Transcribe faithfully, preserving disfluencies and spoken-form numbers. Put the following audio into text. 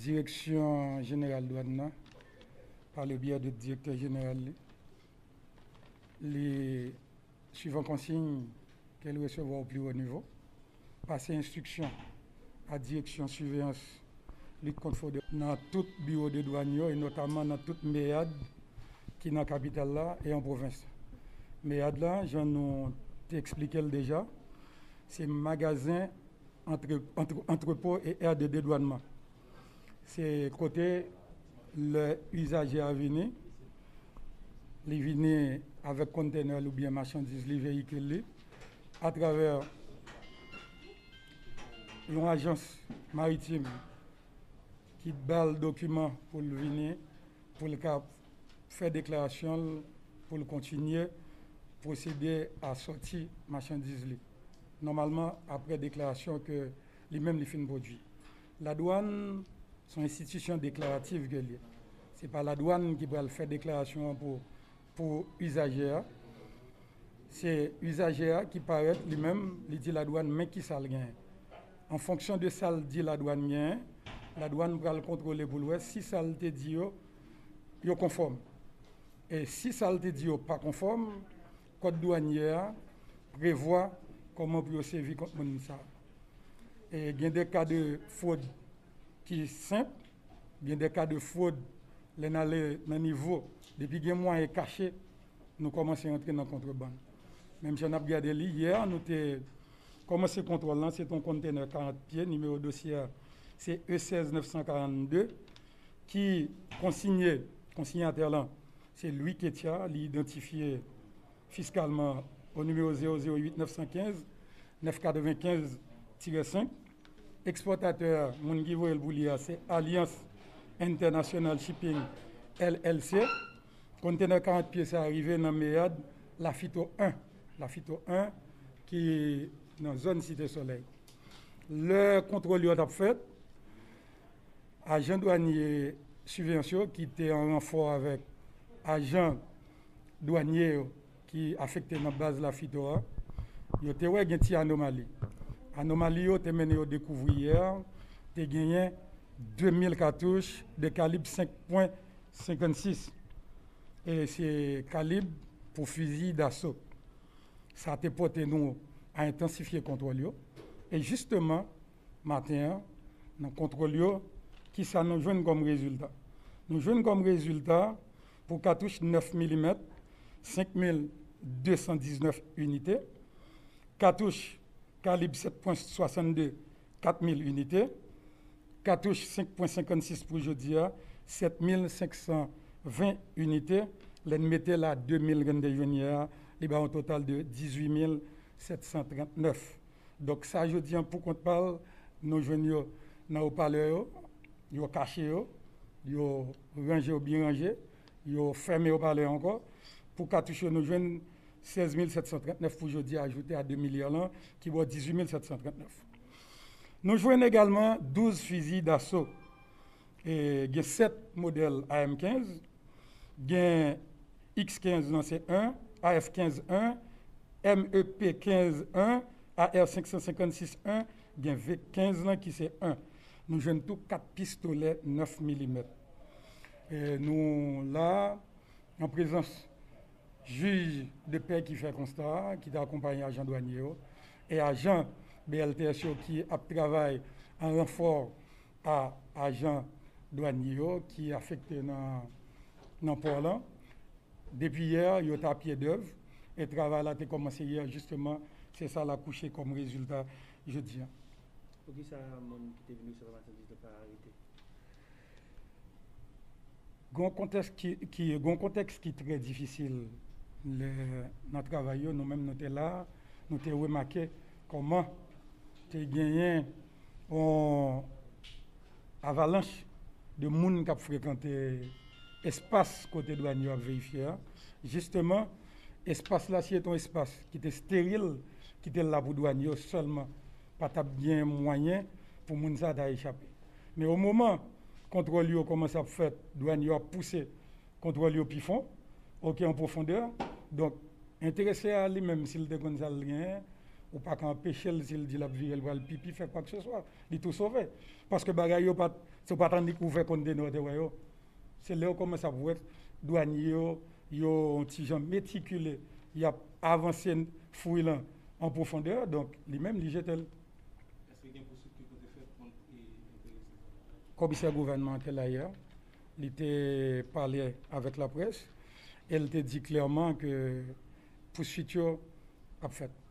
Direksyon Jeneral Dwàn nan, pa le byè de Direktè Jeneral li, li, suivan konsiy ke l resevwa o pli wo nivo, pase enstriksyon a Direksyon Siveyans Lit Kont Fwod nan tout biwo de dwàn yo, e notaman nan tout meyad ki nan kapital la e an pwovens. Meyad la, jan nou te eksplike l deja, se magazen, antre, antre, antrepo e è de dedwannman. Se kote lè izaje a vini, li vini avèk kontènè l oubyen machandiz li, veyikil li, atravè yon ajans maritim ki ba l dokiman pou l vini, pou l ka fè deklarasyon l, pou l kontinye pwosede a sòti machandiz li. Nòmalman, apre deklarasyon ke li menm li fin pwodui. Ladwàn se yon enstitisyon deklaratif ke l ye. Se pa ladwàn ki pral fè deklarasyon an pou, pou izaje a. Se izaje a ki parèt li menm, li di ladwàn men ki sa l genyen. An fonksyon de sa l di ladwàn genyen, ladwàn pral kontwole pou l wè si sa l te di yo, yo konfòm. E si sa l te di yo pa konfòm, kòd dwanyè a prevwa kòman pou yo sèvi kont moun sa a. E gen de ka de fwod ki senp, gen de ka de fwod lè n ale nan nivo, depi gen mwayen kache, nou kòmanse rantre nan kontrebann. Menm jan n ap gade li, yè, nou te kòmanse kontwòl lan, se te yon kontènè karant pye, nimewo dosye a, se E sèz nèf san karannde, ki konsinye, konsinyatè lan, se Louis Ketia, li idantifye fiskalman o nimewo zewo zewo uit nèf san kenz, nèf katrevenkenz tirè senk. Ekspòtatè a, moun ki voye l pou li a, se Alliance International Shipping L L C. Kontènè karant pye sa a rive nan meyad Lafito en, Lafito en ki nan zòn Site Solèy. Lè kontwòl yo t ap fèt, ajan dwanye siveyans yo ki te an ranfò avèk ajan dwanye yo ki afekte nan baz Lafito a, yo te wè gen ti anomali. Anomali yo te mennen yo dekouvri yè, te genyen de mil katouch de kalib senk pwen senkannsis. E se kalib pou fizi daso. Sa te pote nou a entansifye kontwòl yo. E jisteman, maten an, nan kontwòl yo, kisa nou jwenn kòm rezilta? Nou jwenn kòm rezilta pou katouch nèf milimèt, senk mil de san diznèf inite, katouch kalib sèt pwen swasannde, kat mil inite, katouch senk pwen senkannsis pou jodi a, sèt mil senk san ven inite, lè n mete l a de mil grenn te jwenn yè a, li ba yon total de dizuit mil sèt san trannèf. Donk, sa jodi a, pou kont pa l, nou jwenn yo nan opalè yo, yo kache yo, yo ranje yo byen ranje, yo fèmen opalè yo ankò. Pou katouch yo, nou jwenn sèz mil sèt san trannèf pou jodi a, ajoute a de mil yè lan, ki ba w dizuit mil sèt san trannèf. Nou jwenn egalman douz fizi daso. E, gen sèt modèl A M kenz, gen X kenz lan se en, A F kenz en, M E P kenz en, A R senk san senkannsis en, gen V kenz lan ki se en. Nou jwenn tou kat pistolè nèf milimèt. E, nou la, an prezans jij de pè ki fè konsta a, ki te akonpaye ajan dwanye yo, e ajan B L T S yo ki ap travay an ranfò a ajan dwanye yo ki afekte nan, nan pò lan. Depi yè, yo t a pye dèv, e travay la te kòmanse yè, jisteman, se sa l akouche kòm rezilta jodi a. Poukisa moun ki te vin resevwa machandiz yo pa arete? Gon kontèks ki, ki, gon kontèks ki trè difisil lè, nan travay yo, nou menm nou te la, nou te remake kòman te genyen yon avalanch de moun k ap frekante espas kote dwanye yo ap verifye a. Jisteman, espas la, se te yon espas ki te esteril, ki te la pou dwanye yo sèlman. Pa t ap gen mwayen pou moun sa ta echape. Men o moman kontwòl yo kòmanse ap fèt, dwanye yo ap pouse kontwòl yo pi fon, oke, an pwofondè. Donk, enterese a li menm, si l te konn sa l genyen, Ou pa ka anpeche l, si l di l ap vire, l pral pipi, fè kwakeseswa. Li tou sove. Paske bagay yo pa t, se w pa t annik ouvè kontenè w te wè yo. Se lè w kòmanse ap wè dwanye yo, yo yon ti jan metikile, y ap avanse fwi lan an pwofondè, donk li menm li jete l. Èske gen pousuit ki pote fèt kont e enterese? Komisè gouvènman an te la yè, li te pale avèk laprès e l te di klèman ke pousuit yo ap fèt.